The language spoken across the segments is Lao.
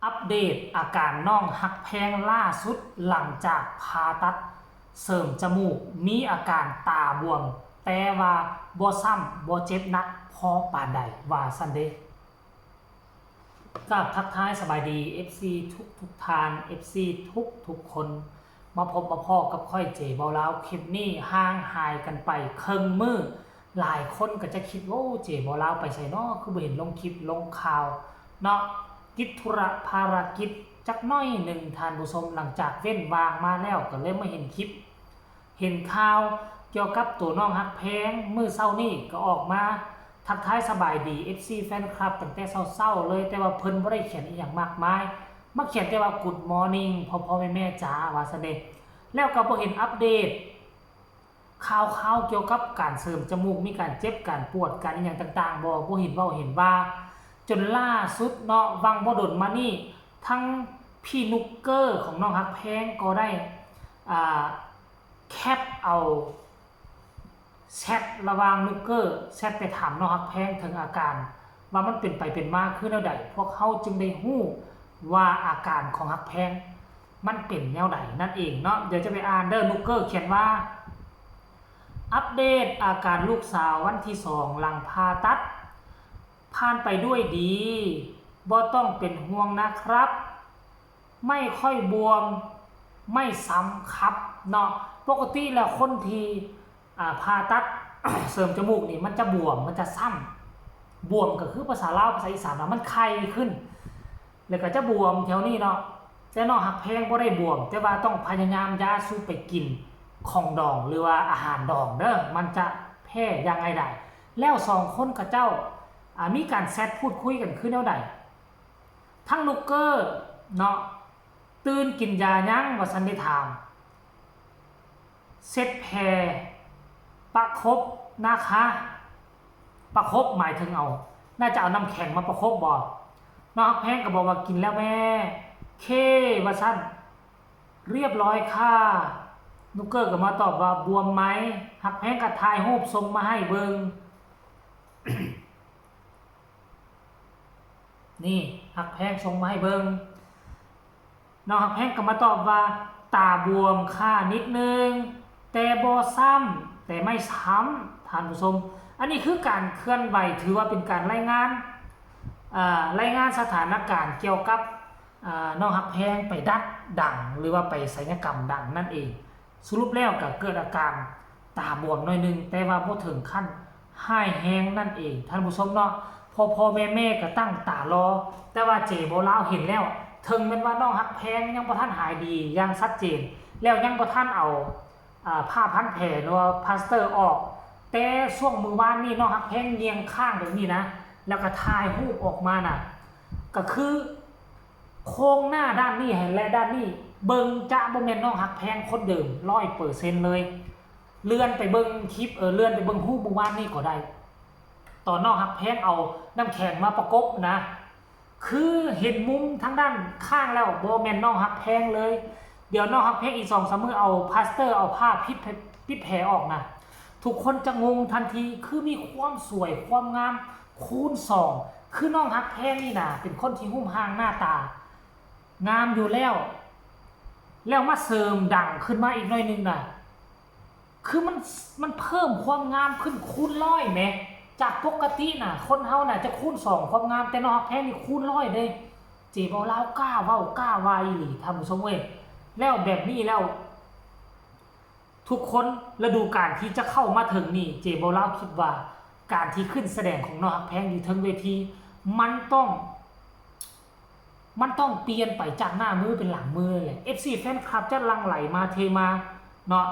ອັບເດດອາການນ້ອງຮັກແພງລ່າສຸດ ຫຼັງຈາກຜ່າຕັດເສີມຈະມູກ ມີອາການຕາບວມ ແຕ່ວ່າບໍ່ຊ້ຳ ບໍ່ເຈັບໜັກພໍປານໃດ ວ່າຊັ້ນເດ. ກາບທັກທາຍສະບາຍດີ ເອັຟຊີ ທຸກໆທ່ານ ເອັຟຊີ ທຸກໆຄົນ ມາພົບມາພໍ້ກັບຂ້ອຍ ເຈ ເບົາລາວ. ຄລິບນີ້ຫ່າງຫາຍກັນໄປເຄິ່ງມື້ ຫຼາຍຄົນກໍຈະຄິດ ໂອ້ ເຈ ເບົາລາວໄປໃສເນາະ ຄືບໍ່ເຫັນລົງຄລິບລົງຂ່າວເນາະ. ກິດທຸລະພາລະກິດຈັກໜ້ອຍໜຶ່ງທ່ານຜູ້ຊົມ ຫຼັງຈາກເວັ້ນວ່າງມາແລ້ວ ກໍເລີຍມາເຫັນຄລິບ ເຫັນຂ່າວກ່ຽວກັບໂຕນ້ອງຮັກແພງ ມື້ເຊົ້ານີ້ກໍອອກມາທັກທາຍສະບາຍດີ ເອັຟຊີ ແຟນຄລັບ ຕັ້ງແຕ່ເຊົ້າໆເລີຍ ແຕ່ວ່າເພິ່ນບໍ່ໄດ້ຂຽນອີ່ຫຍັງມາກມາຍ ມາຂຽນແຕ່ວ່າ Good morning ພໍ່ໆແມ່ໆຈ໋າ ວ່າຊັ້ນເດ. ແລ້ວກໍບໍ່ເຫັນອັບເດດ ຂ່າວໆກ່ຽວກັບການເສີມຈະມູກ ມີການເຈັບການປວດການອີ່ຫຍັງຕ່າງໆບໍ່ ບໍ່ເຫັນເວົ້າເຫັນວ່າ ຈົນລ່າສຸດເນາະ ຫວ່າງບໍ່ດົນມານີ້ ທັງພີ່ນຸກເກີຂອງນ້ອງຮັກແພງກໍໄດ້ ອ່າ ແຄັບເອົາແຊັດລະຫວ່າງນຸກເກີ ແຊັດໄປຖາມນ້ອງຮັກແພງເຖິງອາການ ວ່າມັນເປັນໄປເປັນມາຄືແນວໃດ ພວກເຮົາຈຶ່ງໄດ້ຮູ້ວ່າອາການຂອງຮັກແພງ ມັນເປັນແນວໃດນັ້ນເອງເນາະ. ດຽວຈະໄປອ່ານເດີ ນຸກເກີຂຽນວ່າ ອັບເດດອາການລູກສາວວັນທີສອງຫຼັງຜ່າຕັດ ຜ່ານໄປດ້ວຍດີ ບໍ່ຕ້ອງເປັນຫ່ວງນະຄັບ ໄມ້ຄ່ອຍບວມ ໄມ້ຊ້ຳຄັບເນາະ. ປົກກະຕິແລ້ວຄົນທີ່ ອ່າ ຜ່າຕັດເສີມຈະມູກນີ້ ມັນຈະບວມ ມັນຈະຊ້ຳ ບວມກໍຄືພາສາລາວ ພາສາອີສານວ່າມັນໄຂ່ຂຶ້ນ ແລ້ວກໍຈະບວມແຖວນີ້ເນາະ. ແຕ່ນ້ອງຮັກແພງບໍ່ໄດ້ບວມ ແຕ່ວ່າຕ້ອງພະຍາຍາມຢາສູບໄປກິນຂອງດອງ ຫຼືວ່າອາຫານດອງເດີ ມັນຈະແພ້ຢ່າງງ່າຍດາຍ. ແລ້ວສອງຄົນເຂົາເຈົ້າ ອ່າ ມີການແຊັດພູດຄຸຍກັນຄືແນວໃດ? ທັງນຸກເກີເນາະ ຕື່ນກິນຢາຍັງ ວ່າຊັ້ນໄດ້ຖາມ. ເຊັດແຜ່ປະຄົບນະຄະ ປະຄົບໝາຍເຖິງເອົາ ໜ້າຈະເອົານ້ຳແຂງມາປະຄົບບໍ? ນ້ອງຮັກແພງກໍບອກວ່າ ກິນແລ້ວແມ່ ເຄ ວ່າຊັ້ນ. ຮຽບຮ້ອຍຄ່າ ນຸກເກີກໍມາຕອບວ່າ ບວມໄໝ? ຮັກແພງກໍຖ່າຍຮູບສົ່ງມາໃຫ້ເບິ່ງ. ນີ້ ຮັກແພງສົ່ງມາໃຫ້ເບິ່ງ ນ້ອງຮັກແພງກໍມາຕອບວ່າ ຕາບວມຄ່ານິດໜຶ່ງ ແຕ່ບໍ່ຊ້ຳ ແຕ່ໄມ່ຊ້ຳ ທ່ານຜູ້ຊົມ. ອັນນີ້ຄືການເຄື່ອນໄຫວ ຖືວ່າເປັນການລາຍງານ ເອີ ລາຍງານສະຖານະການກ່ຽວກັບ ເອີ ນ້ອງຮັກແພງໄປດັດດັງ ຫຼືວ່າໄປໄສຍະກຳດັງນັ້ນເອງ. ສະຫຼຸບແລ້ວກໍເກີດອາການຕາບວມໜ້ອຍໜຶ່ງ ແຕ່ວ່າບໍ່ເຖິງຂັ້ນຮ້າຍແຮງນັ້ນເອງ ທ່ານຜູ້ຊົມເນາະ. ພໍ່ໆແມ່ໆກໍຕັ້ງຕາລໍ ແຕ່ວ່າເຈໂບລາວເຫັນແລ້ວ ເຖິງແມ່ນວ່ານ້ອງຮັກແພງຍັງບໍ່ທັນຫາຍດີຢ່າງຊັດເຈນ ແລ້ວຍັງບໍ່ທັນເອົາ ອ່າ ຜ້າພັນແຜ ຫຼືວ່າພາສເຕີອອກ ແຕ່ຊ່ວງມື້ວານນີ້ນ້ອງຮັກແພງຍ່ຽງຄ້າງແບບນີ້ນະ ແລ້ວກໍຖ່າຍຮູບອອກມານະ ກໍຄື ໂຄງໜ້າດ້ານນີ້ ແລະ ດ້ານນີ້ ເບິ່ງຈະບໍ່ແມ່ນນ້ອງຮັກແພງຄົນເດີມຮ້ອຍເປີເຊັນເລີຍ. ເລື່ອນໄປເບິ່ງຄລິບ ເອີ ເລື່ອນໄປເບິ່ງຮູບມື້ວານນີ້ກໍໄດ້ ຕອນນ້ອງຮັກແພງເອົານ້ຳແຂງມາປະກົບນະ ຄືເຫັນມຸມທາງດ້ານຂ້າງແລ້ວ ບໍ່ແມ່ນນ້ອງຮັກແພງເລີຍ. ດຽວນ້ອງຮັກແພງອີກສອງສາມມື້ ເອົາພາສເຕີ ເອົາຜ້າປິດ ປິດແຜອອກນະ ທຸກຄົນຈະງົງທັນທີ ຄືມີຄວາມສວຍຄວາມງາມ ຄູນສອງ ຄືນ້ອງຮັກແພງນີ້ນະ ເປັນຄົນທີ່ຮູບຮ່າງໜ້າຕາງາມຢູ່ແລ້ວ ແລ້ວມາເສີມດັງຂຶ້ນມາອີກໜ້ອຍໜຶ່ງນະ ຄືມັນ ມັນເພີ່ມຄວາມງາມຂຶ້ນຄູນຮ້ອຍແໝ ຈາກປົກກະຕິນະ ຄົນເຮົານະຈະຄູນສອງຄວາມງາມ ແຕ່ນ້ອງຮັກແພງນີ້ຄູນຮ້ອຍເດ້. ເຈເບົາລາວກ້າເວົ້າກ້າວ່າອີ່ຫຼີ ທ່ານຜູ້ຊົມເອີຍ. ແລ້ວແບບນີ້ແລ້ວ ທຸກຄົນ ລະດູການທີ່ຈະເຂົ້າມາເຖິງນີ້ ເຈເບົາລາວຄິດວ່າ ການທີ່ຂຶ້ນສະແດງຂອງນ້ອງຮັກແພງຢູ່ເທິງເວທີ ມັນຕ້ອງ ມັນຕ້ອງປ່ຽນໄປຈາກໜ້າມືເປັນຫຼັງມືແຫຼະ. ເອັຟຊີແຟນຄລັບຈະຫຼັ່ງໄຫຼມາເທມາເນາະ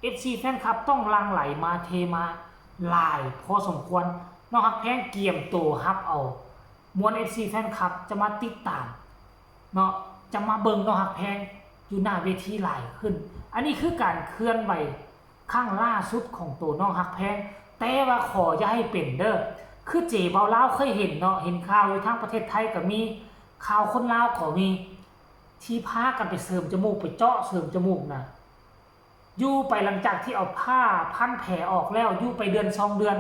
ເອັຟຊີແຟນຄລັບຕ້ອງຫຼັ່ງໄຫຼມາເທມາຫຼາຍພໍສົມຄວນ. ນ້ອງຮັກແພງກຽມໂຕຮັບເອົາ ມວນເອັຟຊີແຟນຄລັບຈະມາຕິດຕາມເນາະ ຈະມາເບິ່ງນ້ອງຮັກແພງຢູ່ໜ້າເວທີຫຼາຍຂຶ້ນ. ອັນນີ້ຄືການເຄື່ອນໄຫວຄັ້ງລ່າສຸດຂອງໂຕນ້ອງຮັກແພງ ແຕ່ວ່າຂໍຢ່າໃຫ້ເປັນເດີ. ຄືເຈເບົາລາວເຄີຍເຫັນເນາະ ເຫັນຂ່າວຢູ່ທາງປະເທດໄທກໍມີ ຂ່າວຄົນລາວກໍມີ ທີ່ພາກັນໄປເສີມຈະມູກ ໄປເຈາະເສີມຈະມູກນະ ຢູ່ໄປ ຫຼັງຈາກທີ່ເອົາຜ້າພັນແຜອອກແລ້ວ ຢູ່ໄປເດືອນສອງເດືອນ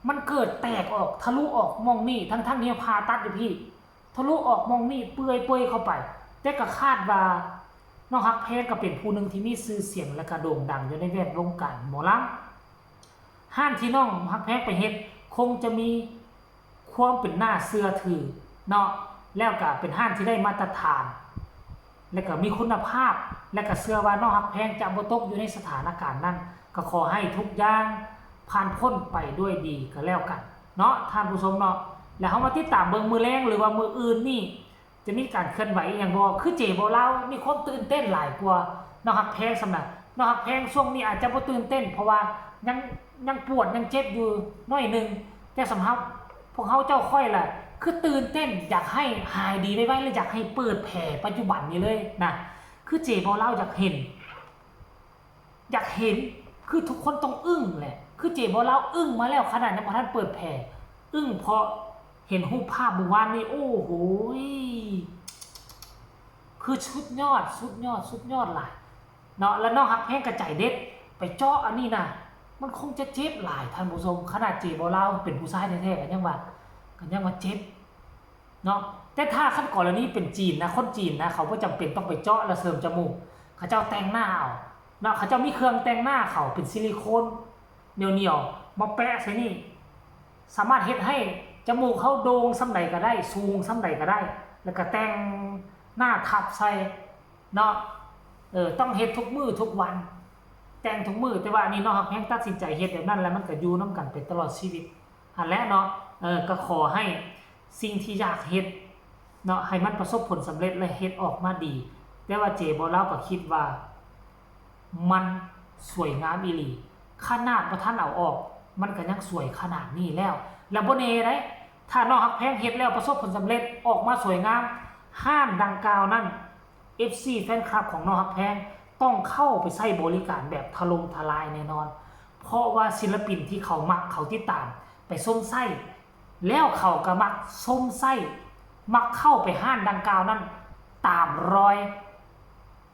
ມັນເກີດແຕກອອກ ທະລຸອອກໝ່ອງນີ້ ທັງໆທີ່ຍັງຜ່າຕັດຢູ່ພີ້. ທະລຸອອກໝ່ອງນີ້ເປື່ອຍເປີຍເຂົ້າໄປ. ແຕ່ກໍຄາດວ່ານ້ອງຮັກແພງກໍເປັນຜູ້ໜຶ່ງທີ່ມີຊື່ສຽງ ແລະ ກໍໂດ່ງດັງຢູ່ໃນແວດວົງການໝໍລຳ. ຮ້ານທີ່ນ້ອງຮັກແພງໄປເຮັດ ຄົງຈະມີຄວາມເປັນໜ້າເຊື່ອຖືເນາະ ແລ້ວກໍເປັນຮ້ານທີ່ໄດ້ມາດຕະຖານ ແລ້ວກໍມີຄຸນນະພາບ ແລ້ວກໍເຊື່ອວ່ານ້ອງຮັກແພງຈະບໍ່ຕົກຢູ່ໃນສະຖານະການນັ້ນ. ກໍຂໍໃຫ້ທຸກຢ່າງຜ່ານພົ້ນໄປດ້ວຍດີກໍແລ້ວກັນເນາະທ່ານຜູ້ຊົມເນາະ. ແລ້ວເຮົາມາຕິດຕາມເບິ່ງມື້ແລງ ຫຼືວ່າມື້ອື່ນນີ້ ຈະມີການເຄື່ອນໄຫວອີ່ຫຍັງບໍ່? ຄືເຈບໍ່ລາວມີຄວາມຕື່ນເຕັ້ນຫຼາຍກວ່ານ້ອງຮັກແພງສ່ຳນະ. ນ້ອງຮັກແພງຊ່ວງນີ້ອາດຈະບໍ່ຕື່ນເຕັ້ນ ເພາະວ່າຍັງ ຍັງປວດຍັງເຈັບຢູ່ໜ້ອຍໜຶ່ງ, ແຕ່ສຳລັບພວກເຮົາເຈົ້າຂ້ອຍລະ ຄືຕື່ນເຕັ້ນ ຢາກໃຫ້ຫາຍດີໄວໆ ແລະ ຢາກໃຫ້ເປີດແຜ່ປັດຈຸບັນນີ້ເລີຍນະ. ຄືເຈບໍ່ລາວຢາກເຫັນ ຢາກເຫັນ ຄືທຸກຄົນຕ້ອງອຶ້ງແຫຼະ. ຄືເຈບໍ່ລາວອຶ້ງມາແລ້ວ ຂະໜາດຍັງບໍ່ທັນເປີດແຜ່ ອຶ້ງເພາະເຫັນຮູບພາບມື້ວານນີ້ ໂອ້ໂຫຍ ຄືສຸດຍອດ ສຸດຍອດ ສຸດຍອດຫຼາຍເນາະ. ແລ້ວນ້ອງຮັກແພງກໍໃຈເດັດ ໄປເຈາະອັນນີ້ນະ ມັນຄົງຈະເຈັບຫຼາຍທ່ານຜູ້ຊົມ. ຂະໜາດເຈບໍ່ລາວເປັນຜູ້ຊາຍແທ້ໆ ກໍຍັງວ່າ ກໍຍັງວ່າເຈັບ ເນາະ. ແຕ່ຖ້າຄັນກໍລະນີເປັນຈີນນະ ຄົນຈີນນະ ເຂົາບໍ່ຈຳເປັນຕ້ອງໄປເຈາະ ແລ້ວເສີມຈະມູກ ເຂົາເຈົ້າແຕ່ງໜ້າເອົາເນາະ. ເຂົາເຈົ້າມີເຄື່ອງແຕ່ງໜ້າເຂົາເປັນຊິລິໂຄນໜຽວໆ ມາແປະໃສ່ນີ້ ສາມາດເຮັດໃຫ້ຈະມູກເຮົາໂດ່ງສ່ຳໃດກໍໄດ້ ສູງສ່ຳໃດກໍໄດ້ ແລ້ວກໍແຕ່ງໜ້າທັບໃສ່ເນາະ. ເອີ ຕ້ອງເຮັດທຸກມື້ທຸກວັນ ແຕ່ງທຸກມື້. ແຕ່ວ່າອັນນີ້ນ້ອງຮັກແພງຕັດສິນໃຈເຮັດແບບນັ້ນ ແລ້ວມັນກໍຢູ່ນຳກັນໄປຕະຫຼອດຊີວິດຫັ້ນແຫຼະເນາະ. ເອີ ກໍຂໍໃຫ້ ສິ່ງທີ່ຢາກເຮັດເນາະ ໃຫ້ມັນປະສົບຜົນສຳເລັດ ແລະ ເຮັດອອກມາດີ. ແຕ່ວ່າເຈບໍ່ລາວກໍຄິດວ່າມັນສວຍງາມອີ່ຫຼີ ຂະໜາດບໍ່ທັນເອົາອອກ ມັນກໍຍັງສວຍຂະໜາດນີ້ແລ້ວ. ແລ້ວບໍ່ແນ່ໃດ໋ ຖ້ານ້ອງຮັກແພງເຮັດແລ້ວປະສົບຜົນສຳເລັດ ອອກມາສວຍງາມ ຮ້ານດັ່ງກ່າວນັ້ນ ເອັຟຊີ ແຟນຄລັບຂອງນ້ອງຮັກແພງ ຕ້ອງເຂົ້າໄປໃຊ້ບໍລິການແບບຖະຫຼົ່ມທະລາຍແນ່ນອນ ເພາະວ່າສິນລະປິນທີ່ເຂົາມັກ ເຂົາຕິດຕາມ ໄປຊົມໃຊ້ ແລ້ວເຂົາກໍມັກຊົມໃຊ້ ມັກເຂົ້າໄປຮ້ານດັ່ງກ່າວນັ້ນຕາມຮອຍ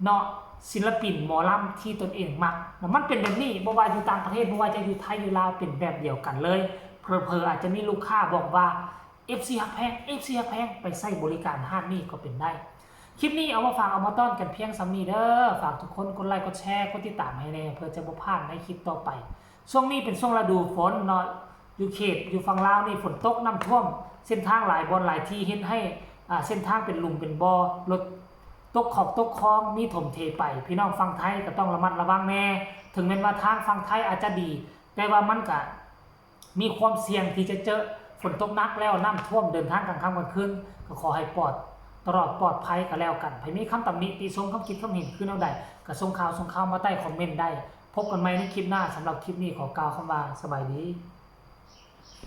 ເນາະ ສິນລະປິນໝໍລຳທີ່ຕົນເອງມັກ. ມັນເປັນແບບນີ້ ບໍ່ວ່າຢູ່ຕ່າງປະເທດ ບໍ່ວ່າຈະຢູ່ໄທ ຢູ່ລາວ ເປັນແບບດຽວກັນເລີຍ. ເຜີໆອາດຈະມີລູກຄ້າບອກວ່າ ເອັຟຊີ ຮັກແພງ ເອັຟຊີ ຮັກແພງ ໄປໃຊ້ບໍລິການຮ້ານນີ້ກໍເປັນໄດ້. ຄລິບນີ້ເອົາມາຝາກເອົາມາຕ້ອນກັນພຽງສ່ຳນີ້ເດີ. ຝາກທຸກຄົນກົດໄລ ກົດແຊ ກົດຕິດຕາມໃຫ້ແດ່ ເພື່ອຈະບໍ່ພາດໃນຄລິບຕໍ່ໄປ. ຊ່ວງນີ້ເປັນຊ່ວງລະດູຝົນເນາະ ຢູ່ເຂດ ຢູ່ຝັ່ງລາວນີ້ຝົນຕົກ ນ້ຳຖ້ວມ ເສັ້ນທາງຫຼາຍບ່ອນຫຼາຍທີ່ ເຮັດໃຫ້ ອ່າ ເສັ້ນທາງເປັນຫຼຸມເປັນບໍ່ ລົດຕົກຂອກຕົກຄອງ ມີຖົມເທໄປ. ພີ່ນ້ອງຝັ່ງໄທກໍຕ້ອງລະມັດລະວັງແດ່. ເຖິງແມ່ນວ່າທາງຝັ່ງໄທອາດຈະດີ ແຕ່ວ່າມັນກະ ມີຄວາມສ່ຽງທີ່ຈະເຈີຝົນຕົກໜັກ ແລ້ວນ້ຳຖ້ວມ ເດີນທາງກາງຄ່ຳກາງຄືນ ກໍຂໍໃຫ້ປອດ ຕະຫຼອດປອດໄພກໍແລ້ວກັນ. ໃຜມີຄຳຕຳໜິຕິຊົມ ຄຳຄິດຄຳເຫັນຄືແນວໃດ ກໍສົ່ງຂ່າວ ສົ່ງຂ່າວມາໃຕ້ຄອມເມັນໄດ້. ພົບກັນໃໝ່ໃນຄລິບໜ້າ. ສຳລັບຄລິບນີ້ ຂໍກ່າວຄຳວ່າ ສະບາຍດີ.